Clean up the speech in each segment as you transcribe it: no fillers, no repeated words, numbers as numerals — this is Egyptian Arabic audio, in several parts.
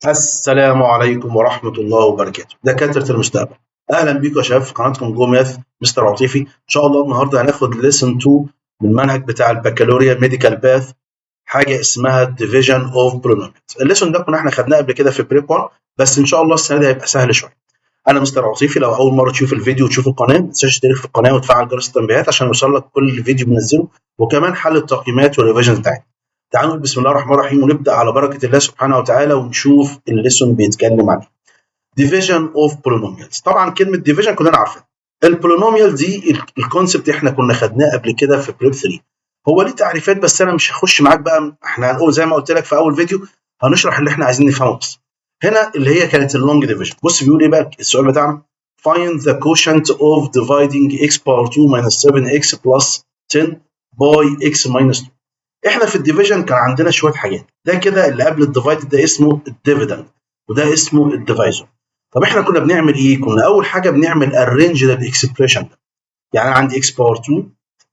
السلام عليكم ورحمة الله وبركاته. دكاترة المستقبل، أهلا بيكم يا شباب في قناتكم Go Math، مستر عطيفي. إن شاء الله النهاردة هناخد lesson 2 من المنهج بتاع البكالوريا medical path، حاجة اسمها division of polynomials. ال lesson ده كنا احنا خدناه قبل كده في prep 1، بس إن شاء الله السنة دي هيبقى سهل شوية. أنا مستر عطيفي. لو أول مرة تشوف الفيديو وتشوف القناة، ما تنساش تشترك في القناة وتفعل جرس التنبيهات عشان يوصل لك كل فيديو بنزله، وكمان حل التقييمات وال revision بتاعتنا. تعالوا نقول بسم الله الرحمن الرحيم ونبدا على بركة الله سبحانه وتعالى ونشوف ال lesson بيتكلم عن ايه. division of polynomials. طبعا كلمة division كلنا عارفينها. ال polynomial دي ال concept احنا كنا خدناه قبل كده في prep 3. هو ليه تعريفات، بس انا مش هخش معاك بقى. احنا هنقول زي ما قلت لك في اول فيديو، هنشرح اللي احنا عايزين نفهمه بس. هنا اللي هي كانت ال long division. بص بيقول ايه بقى السؤال بتاعنا: find the quotient of dividing x power 2 minus 7x plus 10 by x minus 2. احنا في ال division كان عندنا شوية حاجات. ده كده اللي قبل ال divide ده اسمه ال dividend، وده اسمه ال divisor. طب احنا كنا بنعمل ايه؟ كنا اول حاجة بنعمل arrange لل expression ده. يعني انا عندي x power 2،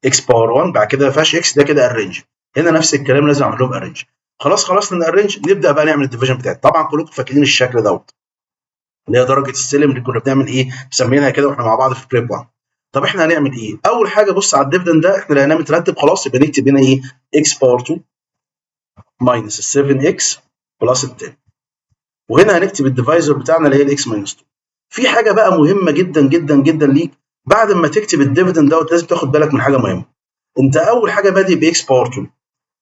x power 1، بعد كده ما فيهاش x، ده كده arrange. هنا نفس الكلام، لازم اعمل لهم arrange. خلاص، خلصنا ال arrange، نبدا بقى نعمل ال division بتاعتنا. طبعا كلكم فاكرين الشكل دوت، اللي هي درجه السلم اللي كنا بنعمل ايه، مسمينها كده واحنا مع بعض في prep 1. طب احنا هنعمل ايه؟ اول حاجة بص على ال dividend ده، احنا لقيناه مترتب خلاص، يبقى نكتب هنا ايه؟ x power 2 minus 7x plus 10، وهنا هنكتب ال divisor بتاعنا اللي هي ال x minus 2. في حاجة بقى مهمة جدا جدا جدا ليك، بعد ما تكتب ال dividend دوت لازم تاخد بالك من حاجة مهمه. انت اول حاجة بادئ ب x power 2،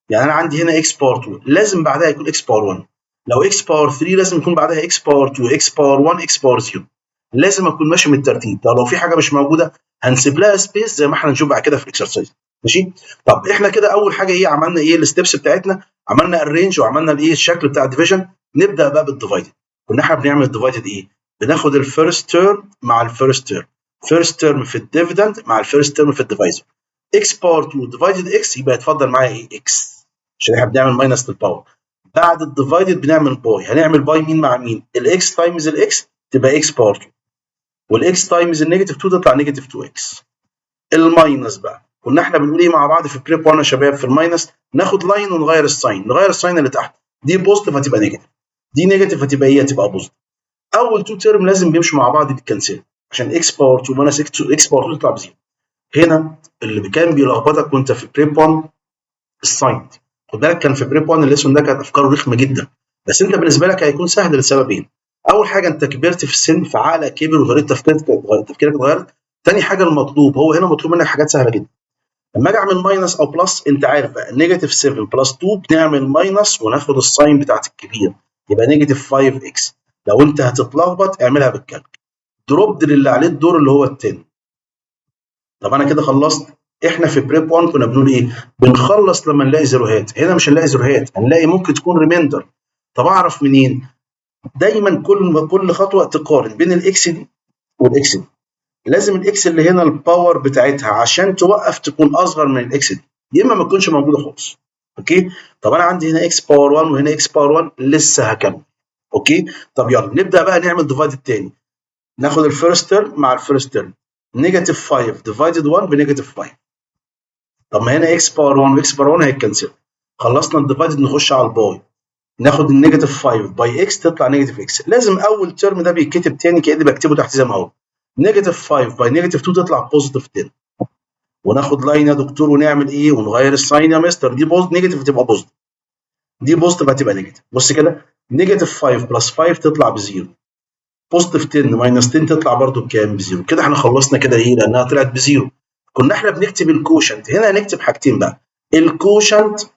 يعني انا عندي هنا x power 2، لازم بعدها يكون x power 1. لو x power 3 لازم يكون بعدها x power 2، x power 1، x power 0. لازم اكون ماشي من الترتيب. طب لو في حاجة مش موجودة هنسيب لها space زي ما احنا نشوف بعد كده في ال exercise، ماشي؟ طب احنا كده اول حاجة ايه عملنا؟ ايه ال steps بتاعتنا؟ عملنا arrange وعملنا الايه؟ الشكل بتاع ال division. نبدا بقى بال divided. كنا احنا بنعمل ال divided ايه؟ بناخد ال first term مع ال first term، first term في ال dividend مع ال first term في ال divisor. x power 2 divided x، يبقى يتفضل معايا ايه؟ x، عشان احنا بنعمل minus لل power. بعد ال divided بنعمل by. هنعمل by مين مع مين؟ ال x times ال x تبقى x power 2، وال x times ال negative 2 تطلع negative 2 x. ال minus بقى كنا احنا بنقول ايه مع بعض في prep 1 يا شباب؟ في ال minus ناخد line ونغير ال sign، نغير ال sign اللي تحت. دي positive هتبقى negative، دي negative هتبقى ايه؟ هتبقى positive. اول two term لازم بيمشوا مع بعض بيتكنسلوا، عشان x power 2 minus x 2 x power 2 تطلع ب zero. هنا اللي كان بيلخبطك وانت في prep 1 ال sign. خد بالك، كان في prep 1 ال lesson ده كانت افكاره رخمة جدا، بس انت بالنسبة لك هيكون سهل لسببين. اول حاجه، انت كبرت في السن فعقلك كبر وطريقه تفكيرك اتغيرت. تاني حاجه، المطلوب هو هنا مطلوب منك حاجات سهلة جدا. لما اجي اعمل minus او plus، انت عارف بقى negative 7 plus 2 بنعمل minus وناخد ال sign بتاعت الكبير، يبقى negative 5 x. لو انت هتتلخبط اعملها بال calc. drop للي عليه الدور اللي هو ال 10. طب انا كده خلصت. احنا في prep 1 كنا بنقول ايه؟ بنخلص لما نلاقي زيروهات. هنا مش هنلاقي زيروهات، هنلاقي ممكن تكون remainder. طب اعرف منين؟ دايما كل خطوة تقارن بين ال x دي وال x دي. لازم ال x اللي هنا ال power بتاعتها عشان توقف تكون اصغر من ال x دي، يا اما ما تكونش موجودة خالص، okay؟ طب انا عندي هنا x power 1 وهنا x power 1، لسه هكمل، okay؟ طب يلا نبدا بقى نعمل divide تاني. ناخد ال first term مع ال first term، negative 5 divided 1 ب negative 5. طب ما هنا x power 1 و x power 1 هيتكنسل. خلصنا ال divided، نخش على ال by. ناخد ال negative 5 by x تطلع negative x. لازم اول term ده بيتكتب تاني كاني بكتبه تحت زي ما هو. negative 5 by negative 2 تطلع positive 10. وناخد line يا دكتور ونعمل ايه؟ ونغير ال sign يا مستر. دي negative تبقى positive، دي positive هتبقى negative. بص كده، negative 5 plus 5 تطلع ب zero، positive 10 minus 10 تطلع برده بكام؟ ب zero. كده احنا خلصنا كده ايه؟ لانها طلعت ب zero. كنا احنا بنكتب ال quotient. هنا هنكتب حاجتين بقى. ال quotient،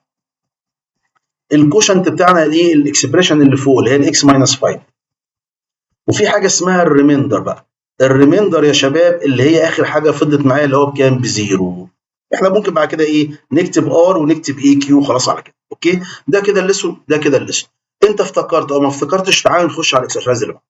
ال quotient بتاعنا ايه؟ ال expression اللي فوق اللي هي ال x minus 5. وفي حاجة اسمها ال remainder بقى. ال remainder يا شباب اللي هي اخر حاجة فضلت معايا، اللي هو بكام؟ ب zero. احنا ممكن بعد كده ايه؟ نكتب R ونكتب ايه؟ Q. خلاص على كده، okay؟ ده كده ال lesson، ده كده ال lesson. انت افتكرت او ما افتكرتش، تعال نخش على ال exercise اللي بعده.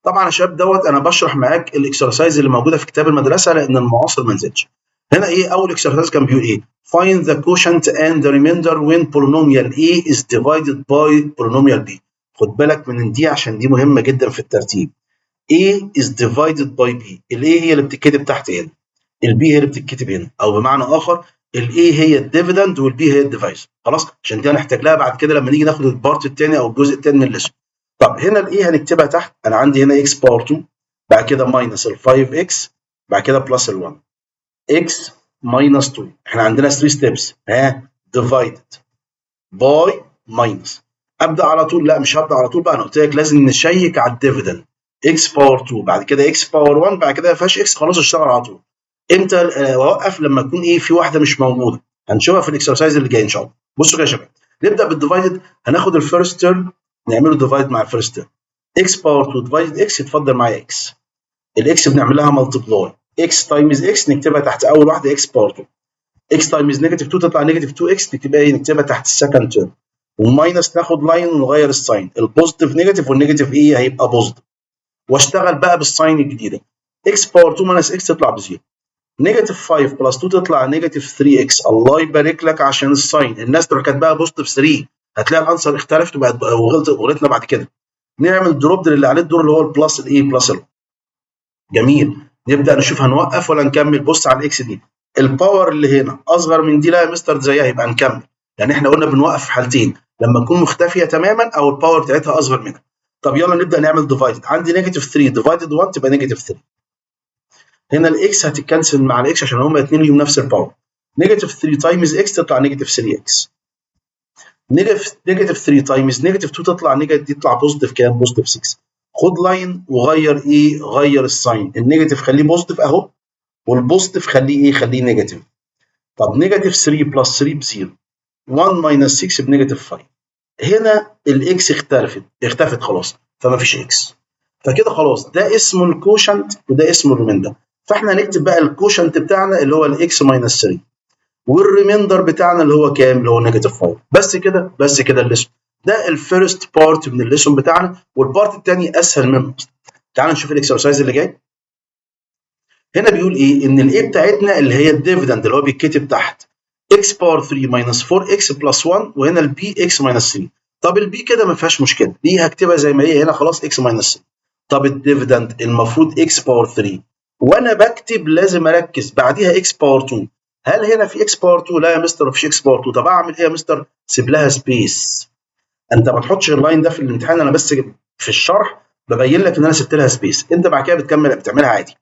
طبعا يا شباب دوت انا بشرح معاك ال exercise اللي موجودة في كتاب المدرسه، لان المعاصر ما نزلش. هنا ايه اول exercise؟ كان بيقول ايه؟ find the quotient and the remainder when polynomial A is divided by polynomial B. خد بالك من دي عشان دي مهمة جدا في الترتيب. A is divided by B، ال A هي اللي بتتكتب تحت هنا، ال B هي اللي بتتكتب هنا، او بمعنى اخر ال a هي ال dividend وال b هي ال divisor. خلاص، عشان دي هنحتاج لها بعد كده لما نيجي ناخد ال part الثاني او الجزء الثاني من ال lesson. طب هنا ال a هنكتبها تحت، انا عندي هنا x power 2، بعد كده minus ال 5 x، بعد كده plus ال 1، x minus 2. احنا عندنا 3 steps، ها، divided by minus. ابدا على طول؟ لا، مش هبدا على طول بقى. انا قلت لك لازم نشيك على ال dividend. x power 2، بعد كده x power 1، بعد كده ما فيهاش x، خلاص اشتغل على طول. امتى اوقف؟ لما يكون ايه؟ في واحدة مش موجوده، هنشوفها في ال exercise اللي جاي ان شاء الله. بصوا كده يا شباب، نبدا بال divided. هناخد ال first term نعمله divide مع ال first term. x power 2 divided x، يتفضل معايا x. ال x بنعمل لها multiply، x times x نكتبها تحت اول واحدة x power 2. x times negative 2 تطلع negative 2 x، نكتبها ايه؟ نكتبها تحت ال second term. وال minus ناخد line ونغير ال sign، ال positive negative وال negative ايه؟ هيبقى positive. واشتغل بقى بال sign الجديده. x power 2 minus x تطلع ب zero. negative 5 plus 2 تطلع negative 3 x. الله يبارك لك عشان ال sign، الناس تروح كاتباها positive 3، هتلاقي ال answer اختلفت وبقت وغلط وغلطنا بعد كده. نعمل drop للي عليه الدور اللي هو ال plus الايه؟ plus ال. جميل، نبدا نشوف هنوقف ولا نكمل. بص على ال x دي، ال power اللي هنا اصغر من دي؟ لا يا مستر، زيها، يبقى نكمل. لان احنا قلنا بنوقف في حالتين: لما تكون مختفيه تماما او ال power بتاعتها اصغر منها. طب يلا نبدا نعمل divided. عندي negative 3 divided 1 تبقى negative 3. هنا ال x هتت cancel مع ال x عشان هما الاثنين ليهم نفس ال power. negative 3 times x تطلع negative 3 x. negative 3 times negative 2 تطلع negative، تطلع positive كام؟ positive 6. خد line وغير ايه؟ غير ال sign. ال negative خليه positive اهو، وال positive خليه ايه؟ خليه negative. طب negative 3 plus 3 ب zero، 1 minus 6 ب negative 5. هنا ال x اختلفت، اختفت خلاص، فما فيش x. فكده خلاص، ده اسمه ال quotient وده اسمه ال remainder. فاحنا هنكتب بقى ال quotient بتاعنا اللي هو ال x minus 3، وال remainder بتاعنا اللي هو كام؟ اللي هو negative 5. بس كده، بس كده ال lesson ده، ال first part من ال lesson بتاعنا، وال part الثاني اسهل منه. تعال نشوف ال exercise اللي جاي. هنا بيقول ايه؟ ان ال a بتاعتنا اللي هي ال dividend اللي هو بيتكتب تحت x power 3 minus 4 x plus 1، وهنا ال b x minus 3. طب ال b كده ما فيهاش مشكله، دي هكتبها زي ما هي هنا خلاص، x minus 3. طب ال dividend المفروض x power 3، وانا بكتب لازم اركز بعديها x power 2. هل هنا في x power 2؟ لا يا مستر، مفيش x power 2. طب اعمل ايه يا مستر؟ سيب لها space. انت ما تحطش ال line ده في الامتحان، انا بس في الشرح ببين لك ان انا سبت لها space. انت بعد كده بتكمل بتعملها عادي.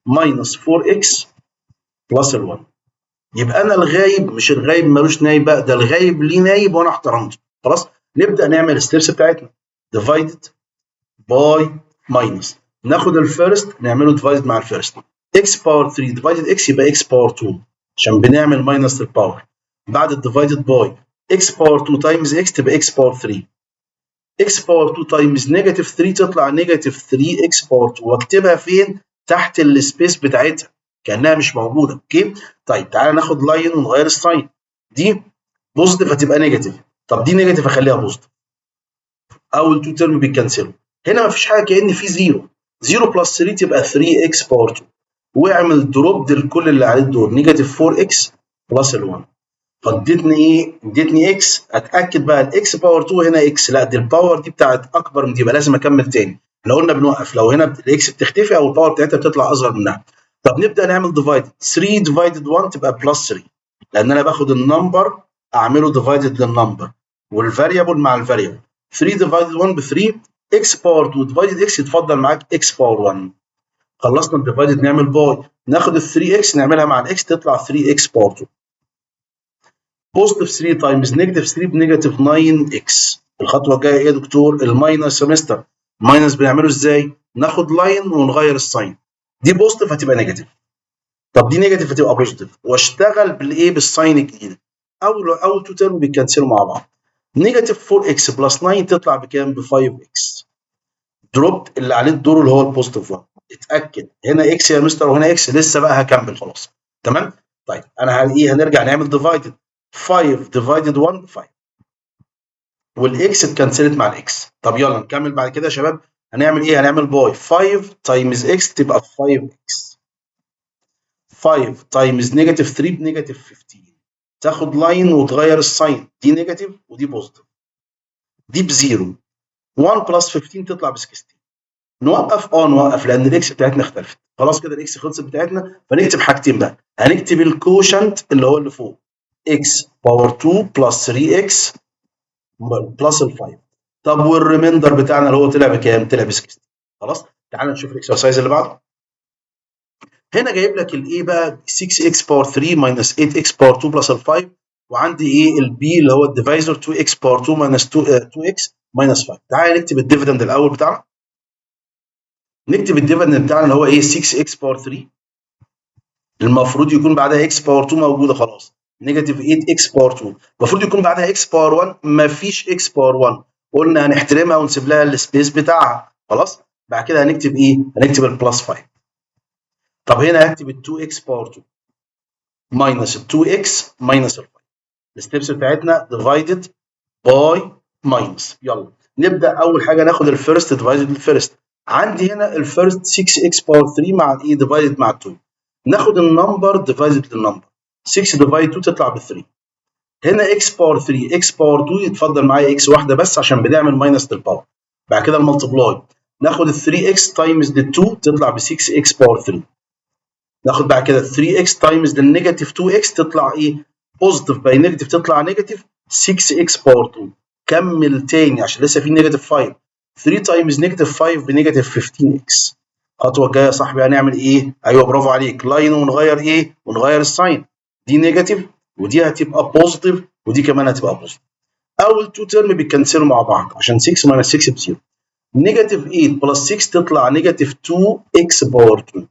minus 4 x plus ال 1. يبقى انا الغايب، مش الغايب ملوش نايب بقى، ده الغايب ليه نايب وانا احترمته. خلاص، نبدا نعمل ال steps بتاعتنا. divided by minus، ناخد ال first نعمله divide مع ال first. x power 3 divided x يبقى x power 2 عشان بنعمل minus لل power. بعد ال divided by x power 2 times x تبقى x power 3. x power 2 times negative 3 تطلع negative 3 x power 2، واكتبها فين؟ تحت ال space بتاعتها كانها مش موجوده. okay، طيب تعالى ناخد line ونغير ال sign. دي positive هتبقى negative. طب دي negative اخليها positive. اول two term بيت cancel وا. هنا مفيش حاجه، كان في 0. 0 plus 3 تبقى 3 x power 2، واعمل drop لكل اللي عليه الدور، negative 4 x plus ال 1. فاديتني ايه؟ اديتني x. اتاكد بقى، ال x power 2 هنا x، لا، دي ال power دي بتاعت اكبر من دي، يبقى لازم اكمل تاني. احنا قلنا بنوقف لو هنا ال x بتختفي او ال power بتاعتها بتطلع اصغر منها. طب نبدا نعمل divide. 3 divided 1 تبقى plus 3، لان انا باخد ال number اعمله divided لل number وال variable مع ال variable. 3 divided 1 ب 3. x power 2 divided x يتفضل معاك x power 1. خلصنا ال divided، نعمل by. ناخد ال 3 x نعملها مع ال x تطلع 3 x power 2. positive 3 times negative 3 ب negative 9 x. الخطوة الجاية ايه يا دكتور؟ ال minus يا مستر. minus بنعمله ازاي؟ ناخد line ونغير ال sign. دي positive هتبقى negative. طب دي negative هتبقى positive، واشتغل بالايه؟ بال sign الجديده. اول two term بيت cancel وا مع بعض. negative 4 x plus 9 تطلع بكام؟ ب 5 x. drop اللي عليه الدور اللي هو ال positive 1. اتاكد، هنا x يا مستر وهنا x، لسه بقى هكمل خلاص. تمام، طيب انا ايه؟ هنرجع نعمل divided. 5 divided 1 5، وال x ات cancel ت مع ال x. طب يلا نكمل بعد كده يا شباب. هنعمل ايه؟ هنعمل by. 5 times x تبقى 5 x. 5 times negative 3 ب negative 15. تاخد line وتغير ال sign، دي negative ودي positive. دي ب zero. 1 plus 15 تطلع ب 16. نوقف؟ اه نوقف، لان ال x بتاعتنا اختلفت خلاص. كده ال x خلصت بتاعتنا، فنكتب حاجتين بقى. هنكتب ال quotient اللي هو اللي فوق. x power 2 plus 3x plus ال 5. طب وال remainder بتاعنا اللي هو طلع بكام؟ طلع ب 16. خلاص، تعال نشوف ال exercise اللي بعده. هنا جايب لك ال a بقى 6x power 3 minus 8x power 2 plus ال 5، وعندي ايه؟ ال b اللي هو ال divisor 2x power 2 minus 2x minus 5. تعال نكتب ال dividend الاول بتاعنا. نكتب ال dividend بتاعنا اللي هو ايه؟ 6x power 3، المفروض يكون بعدها x power 2 موجوده، خلاص. negative 8x power 2، المفروض يكون بعدها x power 1، مفيش x power 1، قلنا هنحترمها ونسيب لها ال space بتاعها. خلاص، بعد كده هنكتب ايه؟ هنكتب ال plus 5. طب هنا هكتب ال 2x power 2 minus ال 2x minus ال 5. ال steps بتاعتنا divided by minus. يلا نبدا. اول حاجه ناخد ال first divided ال first. عندي هنا ال first 6x power 3 مع الايه؟ divided مع 2. ناخد ال number divided ال number، 6 divide 2 تطلع ب 3. هنا x power 3، x power 2، يتفضل معايا x واحده بس عشان بنعمل minus لل power. بعد كده ال multiply، ناخد ال 3x times ال 2 تطلع ب 6x power 3. ناخد بعد كده 3x times ال negative 2x تطلع ايه؟ positive by negative تطلع negative 6x power 2. كمل تاني عشان لسه في negative 5. 3 times negative 5 ب negative 15x. الخطوه الجايه يا صاحبي هنعمل ايه؟ ايوه، برافو عليك، line ونغير ايه؟ ونغير ال sign. دي negative ودي هتبقى positive ودي كمان هتبقى positive. اول two term بيكنسلوا مع بعض عشان 6 minus 6 ب zero. negative 8 plus 6 تطلع negative 2 x power 2.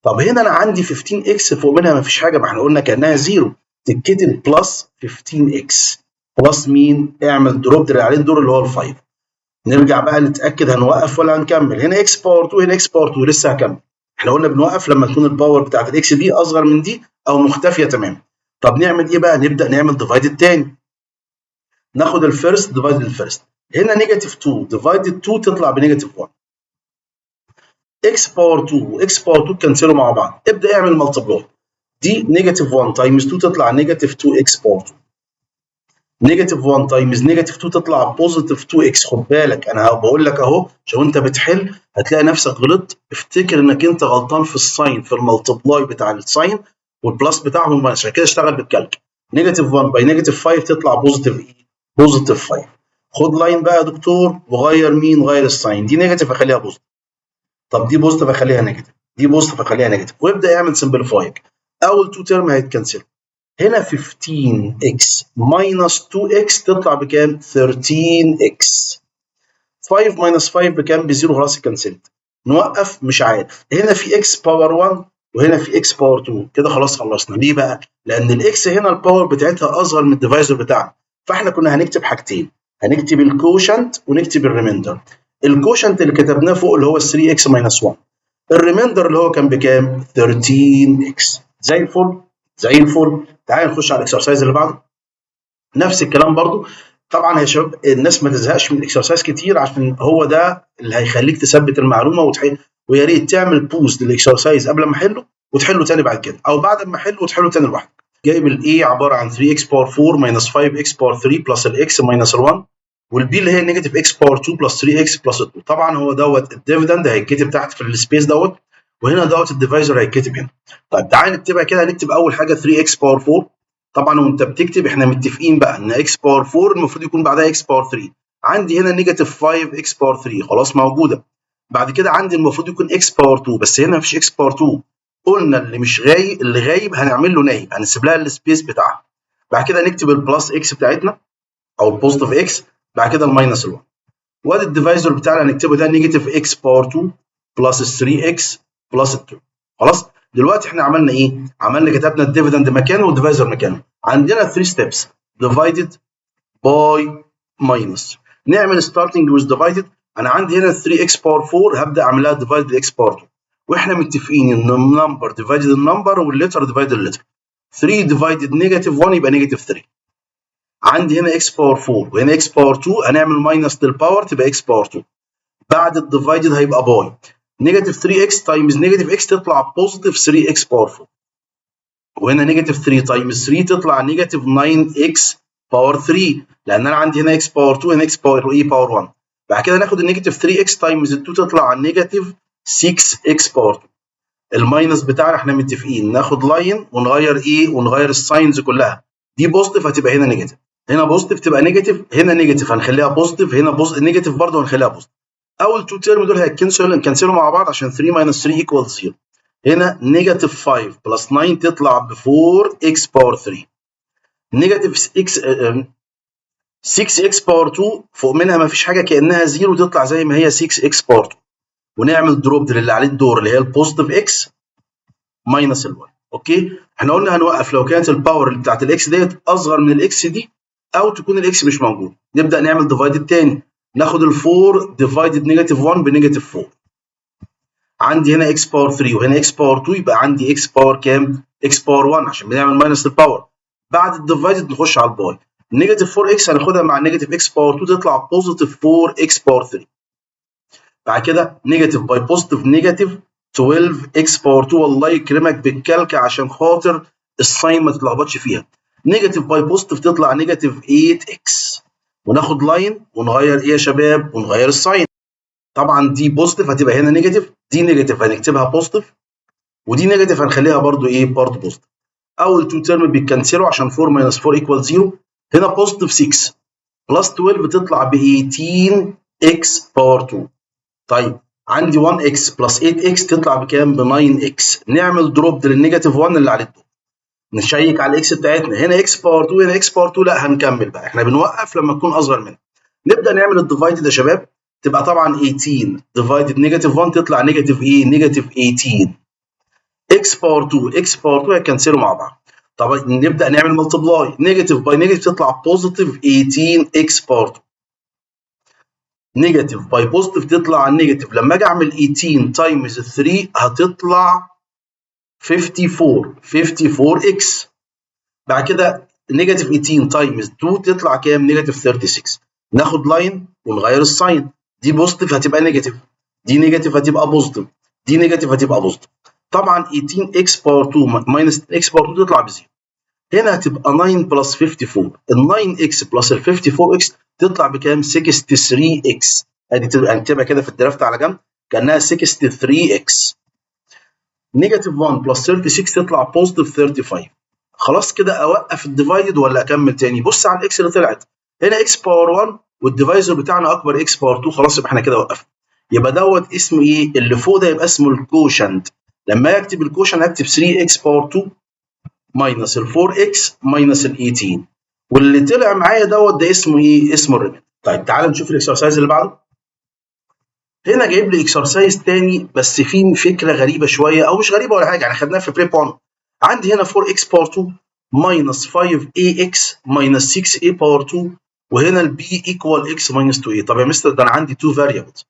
طب هنا انا عندي 15 x، فوق منها ما فيش حاجه، ما احنا قلنا كانها zero، تتكتب plus 15 x plus مين؟ اعمل drop اللي عليه الدور اللي هو ال 5. نرجع بقى نتاكد، هنوقف ولا هنكمل؟ هنا x power 2، هنا x power 2، لسه هكمل. احنا قلنا بنوقف لما تكون ال power بتاعت ال x دي اصغر من دي او مختفيه تماما. طب نعمل ايه بقى؟ نبدا نعمل divided تاني. ناخد ال first divide ال first. هنا negative 2 divided 2 تطلع ب negative 1. x power 2 و x power 2 كنسلوا مع بعض. ابدا اعمل multiply. دي negative 1 times 2 تطلع negative 2 x power 2. negative 1 times negative 2 تطلع positive 2 x. خد بالك، انا بقول لك اهو عشان انت بتحل هتلاقي نفسك غلطت، افتكر انك انت غلطان في ال sign، في ال multiply بتاع ال sign وال plus بتاعهم، عشان كده اشتغل بال calc. negative 1 by negative 5 تطلع positive ايه؟ positive 5. خد line بقى يا دكتور وغير مين؟ غير ال sign. دي negative اخليها positive، طب دي positive اخليها negative، دي positive اخليها negative، وابدا اعمل simplifying. اول two term هيتكنسلوا. هنا 15x minus 2x تطلع بكام؟ 13x. 5 minus 5 بكام؟ ب zero، خلاص اتكنسلت. نوقف؟ مش عارف. هنا في x power 1 وهنا في x power 2، كده خلاص خلصنا. ليه بقى؟ لان ال x هنا ال power بتاعتها اصغر من ال divisor بتاعنا، فاحنا كنا هنكتب حاجتين، هنكتب ال quotient ونكتب ال remainder. ال quotient اللي كتبناه فوق اللي هو 3 x minus 1، ال remainder اللي هو كان بكام؟ 13 x. زي الفل، زي الفل. تعال نخش على ال exercise اللي بعده. نفس الكلام برضو. طبعا يا شباب الناس ما تزهقش من ال exercise كتير عشان هو ده اللي هيخليك تثبت المعلومه وتحل، ويا ريت تعمل pause لل exercise قبل ما احله وتحله تاني بعد كده، او بعد ما احله وتحله تاني لوحدك. جايب ال a عباره عن 3x power 4 minus 5x power 3 plus ال x minus ال 1، وال b اللي هي negative x power 2 plus 3x plus 2. طبعا هو دوت ال dividend هيتكتب تحت في ال space دوت، وهنا دوت ال divisor هيتكتب هنا. طيب تعالى نكتبها كده. هنكتب اول حاجه 3x power 4. طبعا وانت بتكتب احنا متفقين بقى ان x power 4 المفروض يكون بعدها x power 3. عندي هنا negative 5 x power 3، خلاص موجوده. بعد كده عندي المفروض يكون x power 2، بس هنا مفيش x power 2. قلنا اللي مش غايب، اللي غايب هنعمل له نايب، هنسيب لها ال space بتاعها. بعد كده نكتب ال plus x بتاعتنا او ال positive x، بعد كده ال minus ال 1. وادي ال divisor بتاعنا هنكتبه ده negative x power 2 plus 3 x plus 2. خلاص، دلوقتي احنا عملنا ايه؟ عملنا كتبنا ال dividend مكانه وال divisor مكانه. عندنا 3 steps: divided by minus. نعمل starting with divided. انا عندي هنا 3 x power 4، هبدا اعمل لها divide ب x power 2، واحنا متفقين ان ال number divided ال number وال letter divided ال letter. 3 divided negative 1 يبقى negative 3. عندي هنا x power 4 وهنا x power 2، هنعمل minus لل power تبقى x power 2. بعد ال divided هيبقى by negative 3 x times negative x تطلع positive 3 x power 4، وهنا negative 3 times 3 تطلع negative 9 x power 3، لان انا عندي هنا x power 2، هنا x power ايه؟ power 1. بعد كده ناخد ال negative 3 x times 2 تطلع negative 6 x power 2. ال minus بتاعنا احنا متفقين ناخد line ونغير ايه؟ ونغير ال signs كلها. دي positive هتبقى هنا negative، هنا positive تبقى negative، هنا negative هنخليها positive، هنا negative برضه هنخليها positive. اول two term دول هيتكنسلوا مع بعض عشان 3 minus 3 equals 0. هنا negative 5 plus 9 تطلع ب 4 x power 3، negative x 6 x power 2 فوق منها ما فيش حاجة كانها 0، تطلع زي ما هي 6 x power 2. ونعمل drop للي عليه الدور اللي هي ال positive x minus ال 1. okay، احنا قلنا هنوقف لو كانت ال power اللي بتاعت ال x ديت اصغر من ال x دي او تكون ال x مش موجود. نبدا نعمل divided تاني، ناخد ال 4 divided negative 1 ب negative 4. عندي هنا x power 3 وهنا x power 2، يبقى عندي x power كام؟ x power 1 عشان بنعمل minus ال power. بعد ال divided نخش على ال by. negative 4 x هناخدها مع negative x power 2 تطلع positive 4 x power 3. بعد كده negative by positive negative 12 x power 2. والله يكرمك بال calc عشان خاطر ال sign ما تتلخبطش فيها. negative by positive تطلع negative 8 x. وناخد line ونغير ايه يا شباب؟ ونغير ال sign. طبعا دي positive هتبقى هنا negative، دي negative هنكتبها positive، ودي negative هنخليها برضو ايه؟ برضو positive. اول two term بيتكنسلوا عشان 4 minus 4 equal 0. هنا positive 6 plus 12 تطلع ب 18 x power 2. طيب، عندي 1 x plus 8 x تطلع بكام؟ ب 9 x. نعمل drop لل negative 1 اللي على الدور. نشيك على ال x بتاعتنا، هنا x power 2، هنا x power 2. لا، هنكمل بقى، احنا بنوقف لما تكون اصغر منها. نبدا نعمل ال divided يا شباب، تبقى طبعا 18 divided negative 1 تطلع negative ايه؟ negative 18. x power 2، x power 2 هيكنسلوا مع بعض. طب نبدا نعمل multiply، negative by negative تطلع positive 18 x power 2، negative by positive تطلع negative. لما اجي اعمل 18 times 3 هتطلع 54، 54 x. بعد كده negative 18 times 2 تطلع كام؟ negative 36. ناخد line ونغير ال sign. دي positive هتبقى negative، دي negative هتبقى positive، دي negative هتبقى positive. طبعا 18 x power 2 minus x power 2 تطلع ب zero. هنا هتبقى 9 plus 54، ال 9 x plus ال 54 x تطلع بكام؟ 63 x. ادي تبقى نكتبها كده في ال draft على جنب كانها 63 x. negative 1 plus 36 تطلع positive 35. خلاص كده اوقف ال divided ولا اكمل تاني؟ بص على ال x اللي طلعت هنا، x power 1 وال divisor بتاعنا اكبر x power 2. خلاص، يبقى احنا كده وقفنا. يبقى دوت اسمه ايه؟ اللي فوق ده يبقى اسمه ال quotient. لما اكتب ال quotient هكتب 3 x power 2 minus ال 4 x minus ال 18، واللي طلع معايا دوت ده اسمه ايه؟ اسمه ال remainder. طيب، تعال نشوف ال exercise اللي بعده. هنا جايب لي exercise تاني بس فيه فكرة غريبة شويه، او مش غريبة ولا حاجه، يعني خدناها في prep 1. عندي هنا 4 x power 2 minus 5 a x minus 6 a power 2، وهنا ال b equal x minus 2 a. طب يا مستر، ده انا عندي 2 variables،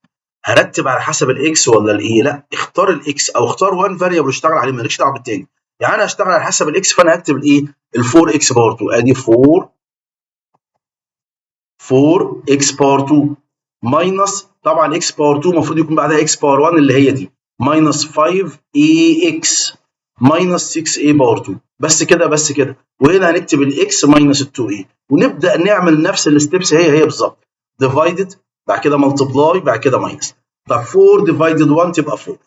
هرتب على حسب ال x ولا ال a؟ لا، اختار ال x او اختار 1 variable اشتغل عليه، مالكش دعوه بالتاني. يعني انا هشتغل على حسب ال x، فانا هكتب الايه؟ ال 4 x power 2. ادي 4 x power 2 minus، طبعا x power 2 المفروض يكون بعدها x power 1 اللي هي دي، minus 5 a x minus 6 a power 2. بس كده، بس كده. وهنا هنكتب ال x minus 2 a، ونبدا نعمل نفس ال steps هي هي بالظبط، divided، بعد كده multiply، بعد كده minus. طب 4 divided 1 تبقى 4.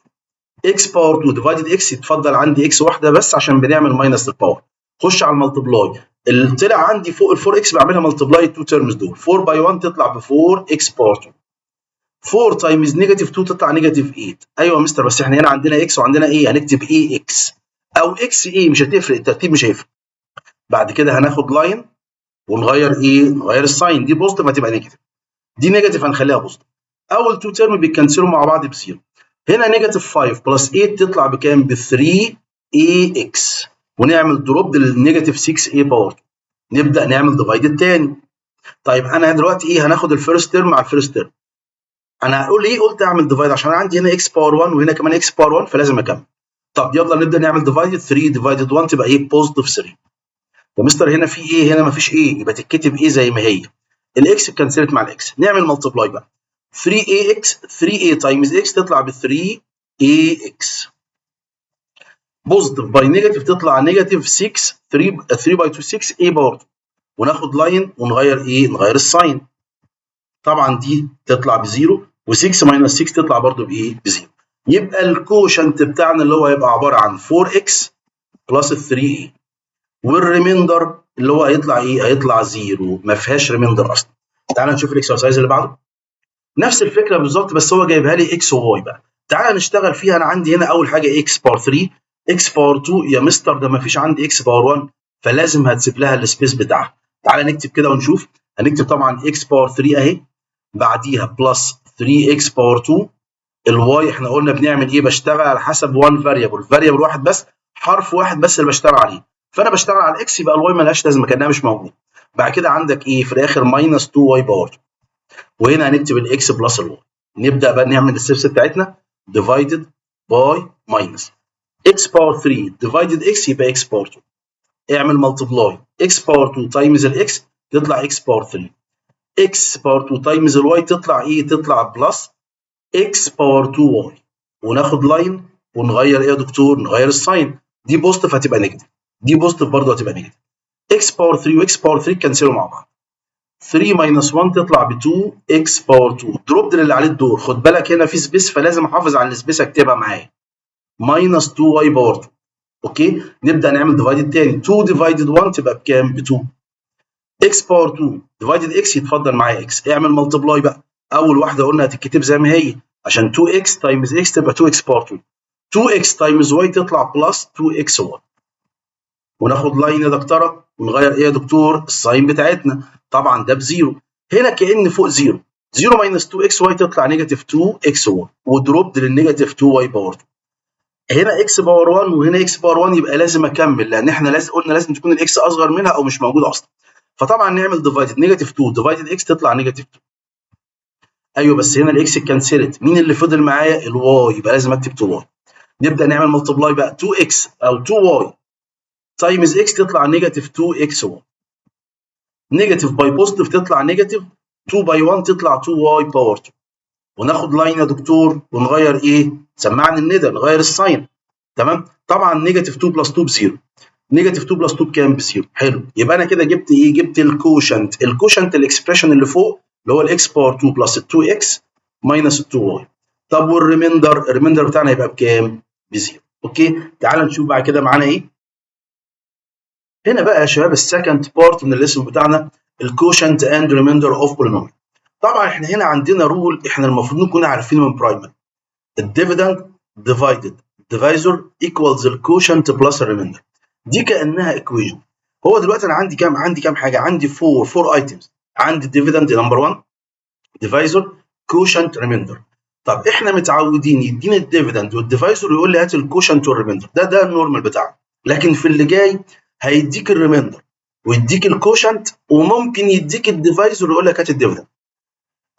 x power 2 divided x يتفضل عندي x واحدة بس عشان بنعمل minus لل power. خش على ال multiply، اللي طلع عندي فوق ال 4 x بعملها multiply 2 terms دول. 4 by 1 تطلع ب 4 x power 2. 4 times negative 2 تطلع negative 8. ايوه يا مستر، بس احنا هنا عندنا x وعندنا a، هنكتب a x او x a، مش هتفرق، الترتيب مش هيفرق. بعد كده هناخد line ونغير ايه؟ نغير ال sign. دي positive هتبقى negative، دي negative هنخليها positive. اول two term بيتكنسلوا مع بعض ب zero. هنا negative 5 plus 8 تطلع بكام؟ ب 3 a x. ونعمل drop لل negative 6 a power 2. نبدا نعمل divided تاني. طيب، انا دلوقتي ايه؟ هناخد ال first term مع ال first term. انا هقول ايه؟ قلت اعمل divide عشان عندي هنا x power 1 وهنا كمان x power 1، فلازم اكمل. طب يلا نبدا نعمل divided. 3 divided 1 تبقى ايه؟ positive 3. يا مستر، هنا في a، هنا مفيش a، يبقى تتكتب a زي ما هي. ال x اتكنسلت مع ال x. نعمل multiply بقى، 3 a x، 3 a times x تطلع ب 3 a x. positive by negative تطلع negative 6، 3 3 by 2 6 a power 2. وناخد line ونغير ايه؟ نغير ال sign. طبعا دي تطلع ب zero، و6 minus 6 تطلع برضو بايه؟ ب zero. يبقى ال quotient بتاعنا اللي هو هيبقى عبارة عن 4 x plus 3 a، وال remainder اللي هو هيطلع ايه؟ هيطلع zero، ما فيهاش remainder اصلا. تعال نشوف ال exercise اللي بعده. نفس الفكرة بالظبط، بس هو جايبها لي x و y بقى. تعال نشتغل فيها. انا عندي هنا اول حاجة x power 3، x power 2. يا مستر ده ما فيش عندي x power 1، فلازم هتسيب لها ال space بتاعها. تعال نكتب كده ونشوف. هنكتب طبعا x power 3 اهي، بعديها plus 3 x power 2. ال y احنا قلنا بنعمل ايه؟ بشتغل على حسب 1 variable، variable واحد بس، حرف واحد بس اللي بشتغل عليه. فانا بشتغل على ال x، يبقى ال y ملهاش لازمه، كانها مش موجود. بعد كده عندك ايه في الاخر؟ minus 2 y power 2، وهنا هنكتب ال x plus ال y. نبدا بقى نعمل ال steps بتاعتنا. divided by minus x power 3 divided x يبقى x power 2. اعمل multiply، x power 2 times ال x تطلع x power 3، x power 2 times ال y تطلع ايه؟ تطلع plus x power 2 y. وناخد line ونغير ايه يا دكتور؟ نغير ال sign. دي positive هتبقى negative، دي positive برضه هتبقى negative. x power 3 و x power 3 كنسلوا مع بعض. 3 minus 1 تطلع ب 2 x power 2. drop اللي عليه الدور. خد بالك هنا في space، فلازم احافظ على ال space، اكتبها معايا minus 2 y power 2. okay، نبدا نعمل divided تاني. 2 divided 1 تبقى بكام؟ ب 2. x power 2 divided x يتفضل معايا x. اعمل multiply بقى. اول واحدة قلنا هتتكتب زي ما هي، عشان 2 x times x تبقى 2 x power 2، 2 x times y تطلع plus 2 x y. وناخد line يا دكتوره، ونغير ايه يا دكتور؟ ال sign بتاعتنا. طبعا ده ب zero هنا، كأن فوق zero. 0 minus 2 x y تطلع negative 2 x y، و drop لل negative 2 y power 2. هنا x power 1 وهنا x power 1، يبقى لازم اكمل، لان احنا لازم قلنا لازم تكون ال x اصغر منها او مش موجودة اصلا. فطبعا نعمل divided، negative 2 divided x تطلع negative 2. ايوه، بس هنا ال x اتكنسلت، مين اللي فضل معايا؟ ال y، يبقى لازم اكتب 2 y. نبدا نعمل multiply بقى. 2 x او 2 y times x تطلع negative 2 x y. negative by positive تطلع negative، 2 by 1 تطلع 2 y power 2. وناخد line يا دكتور ونغير ايه؟ سمعني الندى، نغير ال sign. تمام، طبعا negative 2 plus 2 ب zero، negative 2 plus 2 بكام؟ ب zero. حلو، يبقى انا كده جبت ايه؟ جبت ال quotient. ال quotient ال expression اللي فوق، اللي هو ال x power 2 plus 2 x minus 2 y. طب وال remainder؟ ال remainder بتاعنا هيبقى بكام؟ ب zero. okay، تعال نشوف بعد كده معانا ايه. هنا بقى يا شباب ال second part من ال lesson بتاعنا، ال quotient and remainder of polynomial. طبعا احنا هنا عندنا rule احنا المفروض نكون عارفينه من primary: ال dividend divided divisor equals ال quotient plus ال remainder. دي كانها equation. هو دلوقتي انا عندي كام؟ عندي كام حاجه؟ عندي 4 items. عندي dividend number 1، divisor، quotient، remainder. طب احنا متعودين يديني ال dividend وال divisor ويقول لي هات ال quotient وال remainder. ده ال normal بتاعنا. لكن في اللي جاي هيديك ال remainder ويديك ال quotient، وممكن يديك ال divisor ويقول لك هات ال dividend،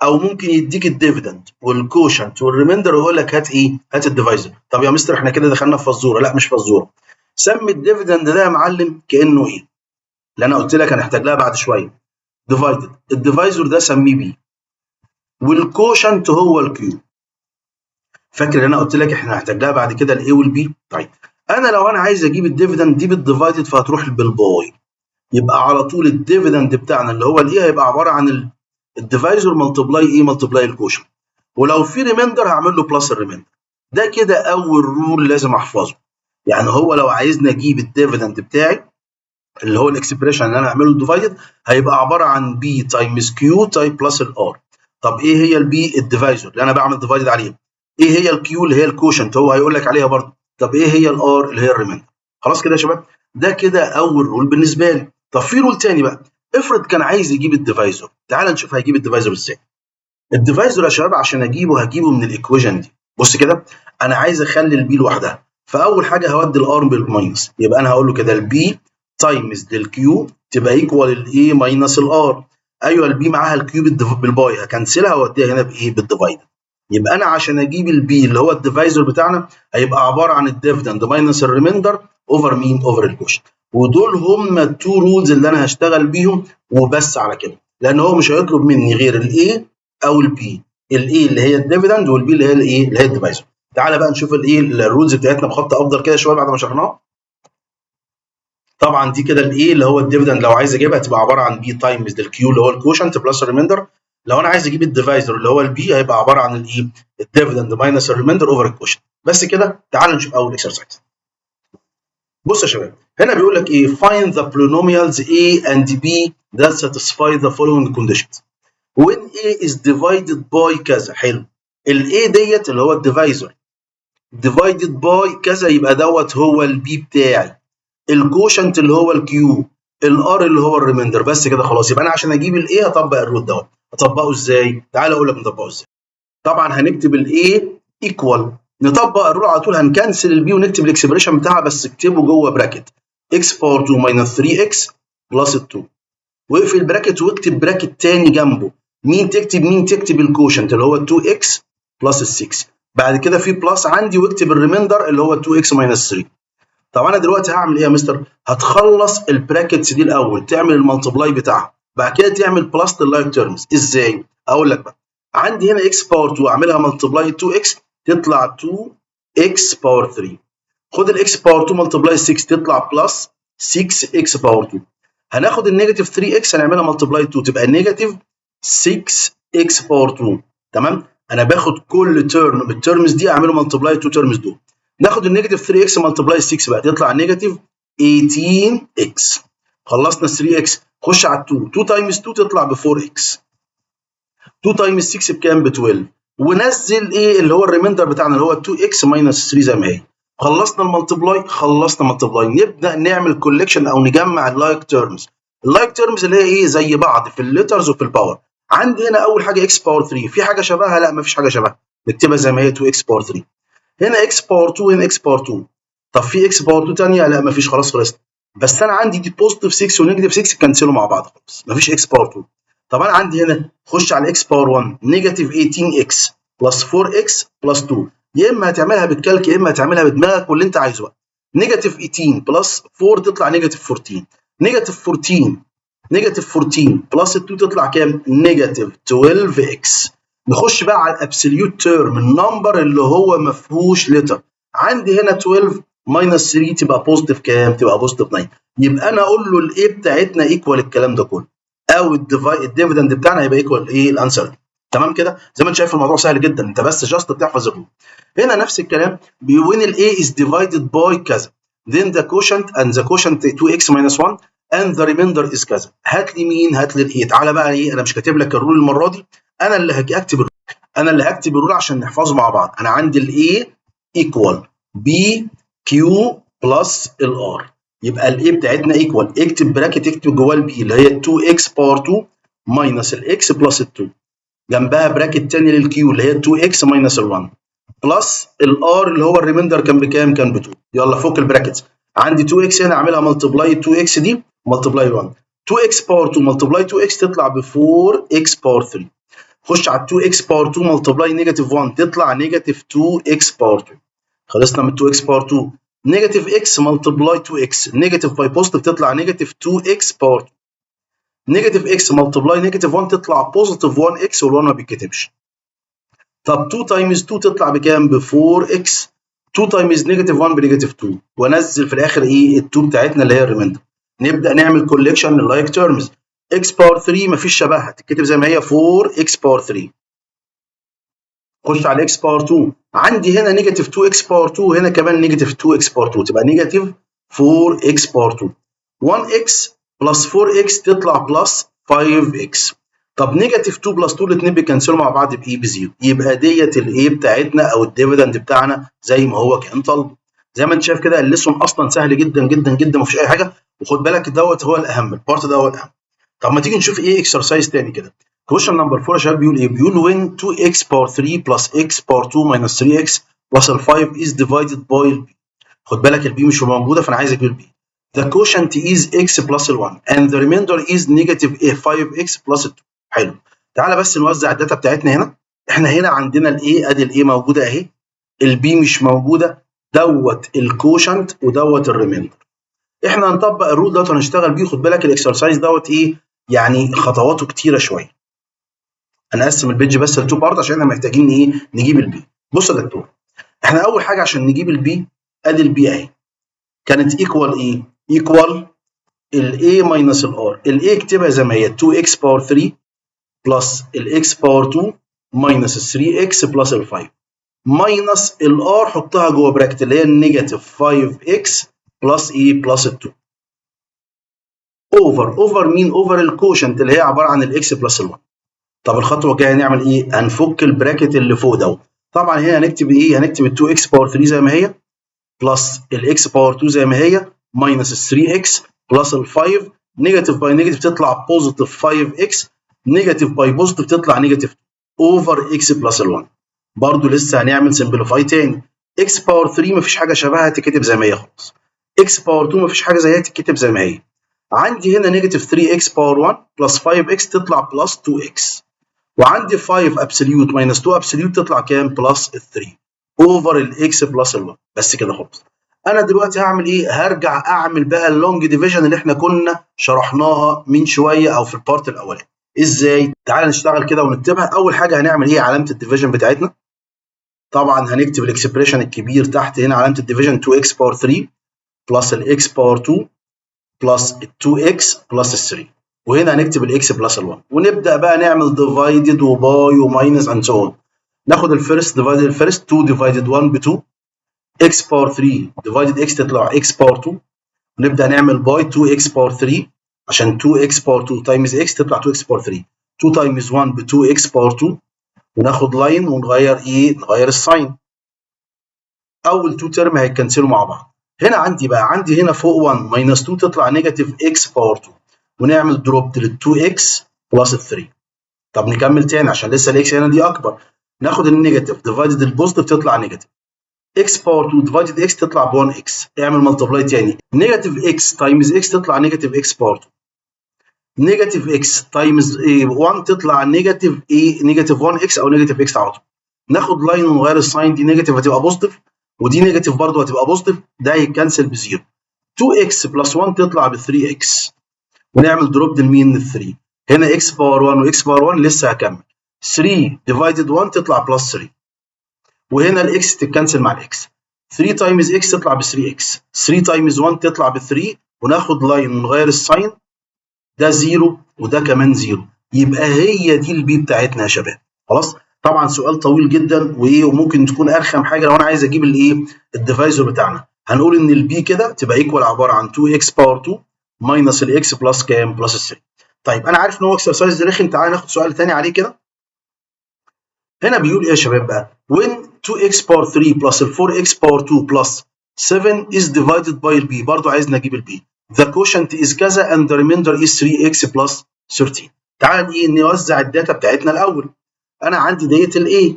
او ممكن يديك ال dividend وال quotient وال remainder ويقول لك هات ايه؟ هات ال divisor. طب يا مستر احنا كده دخلنا في فزوره. لا، مش فزوره. سمي ال dividend ده يا معلم كانه a، اللي انا قلت لك هنحتاج لها بعد شويه. divided ال divisor ده سميه b، وال quotient هو ال q. فاكر اللي انا قلت لك احنا هنحتاج لها بعد كده ال a وال b؟ طيب، انا لو انا عايز اجيب ال dividend دي بال divided فهتروح بال by، يبقى على طول ال dividend بتاعنا اللي هو ال a هيبقى عبارة عن ال divisor multiply ايه؟ multiply ال quotient. ولو في remainder هعمل له plus ال remainder. ده كده اول rule لازم احفظه. يعني هو لو عايزني اجيب ال dividend بتاعي، اللي هو ال expression اللي انا هعمله divided، هيبقى عبارة عن b times q time plus ال r. طب ايه هي ال b؟ ال divisor اللي انا بعمل divided عليه. ايه هي ال q؟ اللي هي ال quotient، هو هيقول لك عليها برضه. طب ايه هي ال r؟ اللي هي ال remainder. خلاص كده يا شباب، ده كده اول rule بالنسبة لي. طب في rule تاني بقى، افرض كان عايز يجيب ال divisor. تعال نشوف هيجيب ال divisor ازاي. ال divisor يا شباب عشان اجيبه هجيبه من ال equation دي. بص كده، انا عايز اخلي ال b لوحدها، فاول حاجة هودي ال r بال minus. يبقى انا هقول له كده ال b times ال q تبقى equal ال a minus ال r. ايوه، ال b معاها ال q بال by، هكنسلها واوديها هنا بايه؟ بال divide. يبقى انا عشان اجيب ال b اللي هو ال divisor بتاعنا هيبقى عبارة عن ال dividend minus ال remainder over مين؟ over ال quotient. ودول هم ال two rules اللي انا هشتغل بيهم وبس على كده، لان هو مش هيطلب مني غير ال a او ال b، ال a اللي هي ال dividend وال b اللي هي الايه؟ اللي هي ال divisor. تعالى بقى نشوف الايه؟ ال rules بتاعتنا بخط افضل كده شوية بعد ما شرحناها. طبعا دي كده ال a اللي هو ال dividend لو عايز اجيبها تبقى عبارة عن b times ال q اللي هو ال quotient plus ال remainder. لو انا عايز اجيب ال divisor اللي هو ال b هيبقى عبارة عن الايه؟ ال dividend minus ال remainder over ال quotient. بس كده. تعال نشوف اول exercise. بص يا شباب، هنا بيقول لك ايه؟ find the polynomials a and b that satisfy the following conditions when a is divided by كذا. حلو، ال a ديت اللي هو ال divisor divided by كذا، يبقى دوت هو ال b بتاعي، ال quotient اللي هو ال q، ال r اللي هو ال remainder. بس كده خلاص. يبقى انا عشان اجيب ال a هطبق ال rule دوت. اطبقه ازاي؟ تعال اقول لك نطبقه ازاي. طبعا هنكتب ال a equal، نطبق ال rule على طول، هن cancel ال b ونكتب ال expression بتاعها، بس اكتبه جوه bracket x power 2 minus 3x plus 2، واقفل bracket واكتب bracket تاني جنبه. مين تكتب؟ مين تكتب؟ ال quotient اللي هو 2x plus 6. بعد كده في plus عندي، واكتب ال remainder اللي هو 2x minus 3. طب انا دلوقتي هعمل ايه يا مستر؟ هتخلص ال brackets دي الاول، تعمل ال multiply بتاعها، بعد كده تعمل plus لل like terms. ازاي؟ اقول لك بقى. عندي هنا x power 2، اعملها multiply 2x تطلع 2x power 3. خد ال x power 2 multiply 6 تطلع plus 6x power 2. هناخد ال negative 3x هنعملها multiply 2 تبقى negative 6x power 2. تمام، انا باخد كل term من ال terms دي اعمله multiply 2 terms دول. ناخد ال negative 3x multiply 6 بقى تطلع negative 18x. خلصنا 3x، خش على 2. 2 times 2 تطلع ب 4x. 2 times 6 بكام؟ ب 12. ونزل ايه؟ اللي هو ال remainder بتاعنا اللي هو 2x minus 3 زي ما هي. خلصنا ال multiply، خلصنا multiply، نبدا نعمل collection او نجمع ال like terms. ال like terms اللي هي ايه؟ زي بعض في ال letters وفي ال power. عندي هنا اول حاجة x power 3، في حاجة شبهها؟ لا، مفيش حاجة شبهها، نكتبها زي ما هي 2 x power 3. هنا x power 2، هنا x power 2. طب في x power 2 ثانيه؟ لا، مفيش، خلاص خلصنا. بس انا عندي دي positive 6 و negative 6، cancel وا مع بعض خالص، مفيش x power 2. طب انا عندي هنا، خش على x power 1، negative 18 x plus 4 x plus 2. يا اما هتعملها بال calc يا اما هتعملها بدماغك، واللي انت عايزه بقى. negative 18 plus 4 تطلع negative 14. negative 14، negative 14 plus 2 تطلع كام؟ negative 12 x. نخش بقى على ال absolute term، ال number اللي هو ما فيهوش letter. عندي هنا 12 minus 3 تبقى positive كام؟ تبقى positive 9. يبقى انا اقول له ال a بتاعتنا equal الكلام ده كله، او ال dividend بتاعنا هيبقى equal ايه؟ ال answer دي. تمام كده؟ زي ما انت شايف الموضوع سهل جدا، انت بس just بتحفظ ال rule. هنا نفس الكلام، when ال a is divided by كذا then the quotient and the quotient 2x minus 1 and the remainder is كذا. هات لي مين؟ هات لي ال a. تعالى بقى ايه، انا مش كاتب لك ال rule المرة دي، انا اللي هكتب ال rule، انا اللي هكتب ال rule عشان نحفظه مع بعض. انا عندي ال a equal b q plus ال r. يبقى ال a بتاعتنا equal، اكتب bracket، اكتب جواه ال b اللي هي 2x power 2 minus ال x plus 2، جنبها bracket تاني لل q اللي هي 2x minus ال 1، plus ال r اللي هو ال remainder كان بكام؟ كان ب 2. يلا فك ال brackets. عندي 2x هنا، اعملها multiply 2x دي multiply 1. 2x power 2 multiply 2x تطلع ب 4x power 3. خش على 2x power 2 multiply negative 1 تطلع negative 2x power 2. خلصنا من 2x power 2. negative x multiply 2x، negative by positive، تطلع negative 2x power 2. negative x multiply negative 1 تطلع positive 1 x، وال1 ما بيتكتبش. طب 2 times 2 تطلع بكام؟ ب 4 x. 2 times negative 1 ب negative 2. وانزل في الاخر ايه؟ ال 2 بتاعتنا اللي هي ال remainder. نبدا نعمل collection لل like terms. x power 3 مفيش شبهها، تتكتب زي ما هي 4 x power 3. خش على x power 2، عندي هنا negative 2 x power 2، هنا كمان negative 2 x power 2، تبقى negative 4 x power 2. 1 x plus 4 x تطلع plus 5 x. طب negative 2 plus 2 الاثنين بي cancel وا مع بعض بايه؟ ب zero. يبقى ديت ال a بتاعتنا او ال dividend بتاعنا زي ما هو كان طالب. زي ما انت شايف كده ال lesson اصلا سهل جدا جدا جدا، ما فيش اي حاجه. وخد بالك دوت هو الاهم، ال part ده هو الاهم. طب ما تيجي نشوف ايه exercise تاني كده. question number 4 يا شباب بيقول ايه؟ بيقول when 2x power 3 plus x power 2 minus 3x plus 5 is divided by b. خد بالك ال b مش موجوده، فانا عايز اجيب ال b. The quotient is x plus 1 and the remainder is negative 5x plus 2. حلو، تعالى بس نوزع ال data بتاعتنا هنا. احنا هنا عندنا ال a، ادي ال a موجودة اهي، ال b مش موجوده. دوت ال quotient ودوت ال remainder. احنا هنطبق ال rule دوت وهنشتغل بيه. خد بالك ال exercise دوت ايه؟ يعني خطواته كتيرة شويه. هنقسم ال page بس ل two part عشان احنا محتاجين ايه؟ نجيب ال b. بص يا دكتور، احنا اول حاجة عشان نجيب ال b، ادي ال b اهي، كانت equal ايه؟ equal ال a minus ال r. ال a اكتبها زي ما هي 2x power 3 plus ال x power 2 minus 3x plus ال 5، minus ال r حطها جوه bracket اللي هي ال negative 5x plus ايه؟ plus 2 over over مين؟ over ال quotient اللي هي عبارة عن ال x plus ال1. طب الخطوة الجاية هنعمل ايه؟ هنفك ال bracket اللي فوق دوت. طبعا هنا هنكتب ايه؟ هنكتب ال 2 x power 3 زي ما هي، plus ال x power 2 زي ما هي، minus 3 x plus ال 5. negative by negative تطلع positive 5 x، negative by positive تطلع negative، over x plus ال1. برضه لسه هنعمل simplify تاني. x power 3 مفيش حاجة شبهها، تتكتب زي ما هي خالص. x power 2 مفيش حاجة زيها، تتكتب زي ما هي. عندي هنا negative 3 x power 1 plus 5 x تطلع plus 2 x، وعندي 5 absolute minus 2 absolute تطلع كام؟ plus 3 over ال x plus ال1. بس كده خالص. انا دلوقتي هعمل ايه؟ هرجع اعمل بقى ال long division اللي احنا كنا شرحناها من شوية او في ال part الاولاني. ازاي؟ تعال نشتغل كده ونكتبها. اول حاجة هنعمل ايه؟ علامة ال division بتاعتنا. طبعا هنكتب ال expression الكبير تحت هنا، علامة ال division 2 x power 3 plus ال x power 2 plus 2 x plus 3، وهنا هنكتب ال x plus ال1، ونبدا بقى نعمل divided و by و minus and so on. ناخد ال first divided ال first، 2 divided 1 ب 2، x power 3 divided x تطلع x power 2. ونبدا نعمل by 2 x power 3، عشان 2 x power 2 times x تطلع 2 x power 3، 2 times 1 ب 2 x power 2، وناخد line ونغير ايه؟ نغير ال sign. اول 2 term هيتكنسلوا مع بعض. هنا عندي بقى، عندي هنا فوق 1 minus 2 تطلع negative x power 2، ونعمل drop لل 2 x plus 3. طب نكمل تاني عشان لسه ال x هنا دي اكبر. ناخد ال negative divided ال positive تطلع negative، x power 2 divided x تطلع ب 1 x. اعمل multiply تاني، negative x times x تطلع negative x power 2، negative x times 1 تطلع negative ايه؟ negative 1 x او negative x على طول. ناخد line ونغير ال sign، دي negative هتبقى positive، ودي negative برضه هتبقى positive، ده هيتكنسل ب zero. 2 x plus 1 تطلع ب 3 x، ونعمل drop لمين؟ لل 3. هنا x power 1 و x power 1، لسه هكمل. 3 divided 1 تطلع plus 3، وهنا ال x تتكنسل مع ال x. 3 times x تطلع ب 3 x، 3 times 1 تطلع ب 3، وناخد line ونغير ال sign، ده zero وده كمان zero. يبقى هي دي ال b بتاعتنا يا شباب. خلاص، طبعا سؤال طويل جدا وايه، وممكن تكون ارخم حاجة لو انا عايز اجيب الايه؟ ال divisor بتاعنا. هنقول ان ال b كده تبقى equal عبارة عن 2 x power 2 minus ال x plus كام؟ plus 3. طيب، انا عارف ان هو exercise رخم، تعالى ناخد سؤال تاني عليه كده. هنا بيقول ايه يا شباب بقى؟ when 2x power 3 plus 4x power 2 plus 7 is divided by ال b، برضو عايز نجيب ال b، the quotient is كذا and the remainder is 3x plus 13. تعال ايه؟ نوزع ال data بتاعتنا الاول. انا عندي ديت ال A،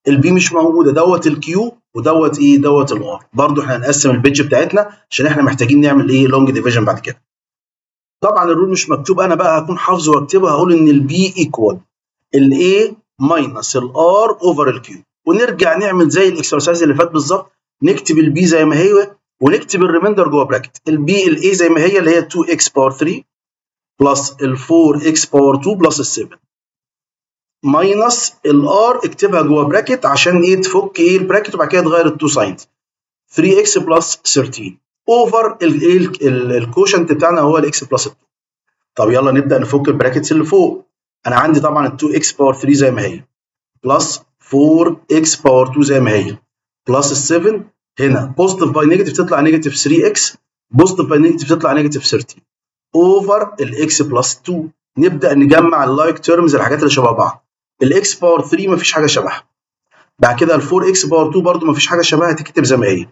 ال b مش موجوده، دوت ال q، ودوت ايه؟ دوت ال r. برضو احنا هنقسم ال page بتاعتنا عشان احنا محتاجين نعمل ايه؟ long division بعد كده. طبعا ال rule مش مكتوب، انا بقى هكون حافظه واكتبها. هقول ان ال b equal ال A minus ال r over ال q، ونرجع نعمل زي ال exercise اللي فات بالظبط. نكتب ال b زي ما هي ونكتب ال remainder جوه bracket. ال b، ال A زي ما هي اللي هي 2 x power 3 plus ال 4 x power 2 plus ال 7، minus ال r اكتبها جوه bracket عشان ايه؟ تفك ايه؟ ال bracket، وبعد كده تغير ال two signs، 3 x plus 13 over الايه؟ ال quotient بتاعنا هو ال x plus 2. طب يلا نبدا نفك ال brackets اللي فوق. انا عندي طبعا ال 2 x power 3 زي ما هي، plus 4 x power 2 زي ما هي، plus ال 7. هنا positive by negative تطلع negative 3 x، positive by negative تطلع negative 13 over ال x plus 2. نبدا نجمع ال like terms، الحاجات اللي شبه بعض. ال x power 3 مفيش حاجة شبهها. بعد كده ال 4 x power 2 برده مفيش حاجة شبهها، تكتب زي ما هي.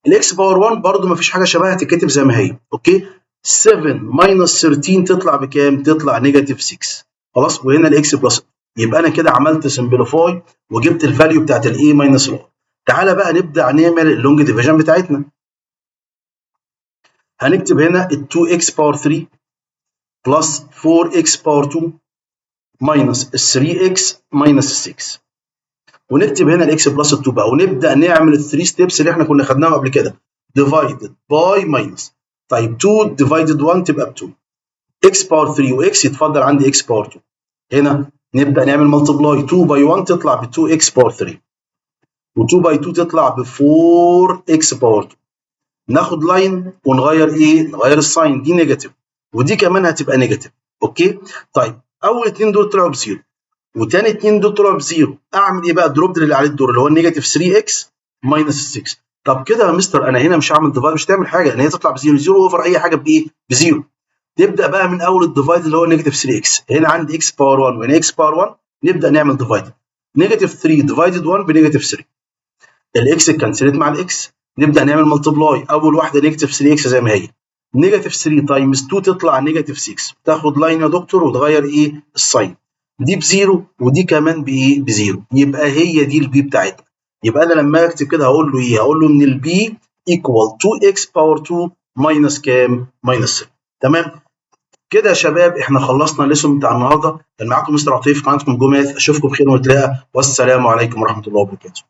ال x power 1 برده مفيش حاجة شبهها، تكتب زي ما هي. okay، 7 minus 13 تطلع بكام؟ تطلع negative 6. خلاص، وهنا ال x plus. يبقى انا كده عملت simplify وجبت ال value بتاعت ال A minus ال r. تعالى بقى نبدا نعمل ال long division بتاعتنا. هنكتب هنا ال 2 x power 3 plus 4 x power 2 minus ال 3 x minus 6، ونكتب هنا ال x plus 2 بقى، ونبدا نعمل ال 3 steps اللي احنا كنا خدناهم قبل كده، divided by minus. طيب، 2 divided 1 تبقى ب 2، x power 3 و x، يتفضل عندي x power 2. هنا نبدا نعمل multiply، 2 by 1 تطلع ب 2 x power 3، و2 by 2 تطلع ب 4 x power 2. ناخد line ونغير ايه؟ نغير ال sign، دي negative ودي كمان هتبقى negative. okay، طيب، اول اتنين دول طلعوا ب zero وتاني اتنين دول طلعوا ب zero. اعمل ايه بقى؟ drop اللي عليه الدور اللي هو ال negative 3 x minus 6. طب كده يا مستر انا هنا مش هعمل divide، مش هتعمل حاجه، لان هي تطلع ب zero، zero over اي حاجة بايه؟ ب zero. نبدا بقى من اول ال divide اللي هو negative 3 x، هنا عندي x power 1 وهنا x power 1، نبدا نعمل divide. negative 3 divided 1 ب negative 3، ال x cancelled مع ال x، نبدا نعمل multiply. اول واحدة negative 3 x زي ما هي، negative 3 times 2 تطلع negative 6، تاخد line يا دكتور وتغير ايه؟ ال sign. دي ب zero ودي كمان بايه؟ ب zero. يبقى هي دي ال b بتاعتنا. يبقى انا لما اكتب كده هقول له ايه؟ هقول له ان ال b equal 2 x power 2 minus كام؟ minus 3. تمام؟ كده يا شباب احنا خلصنا ال lesson بتاع النهارده. كان معاكم مستر عطيف، قناتكم Go Math. اشوفكم بخير ونتلاقى، والسلام عليكم ورحمة الله وبركاته.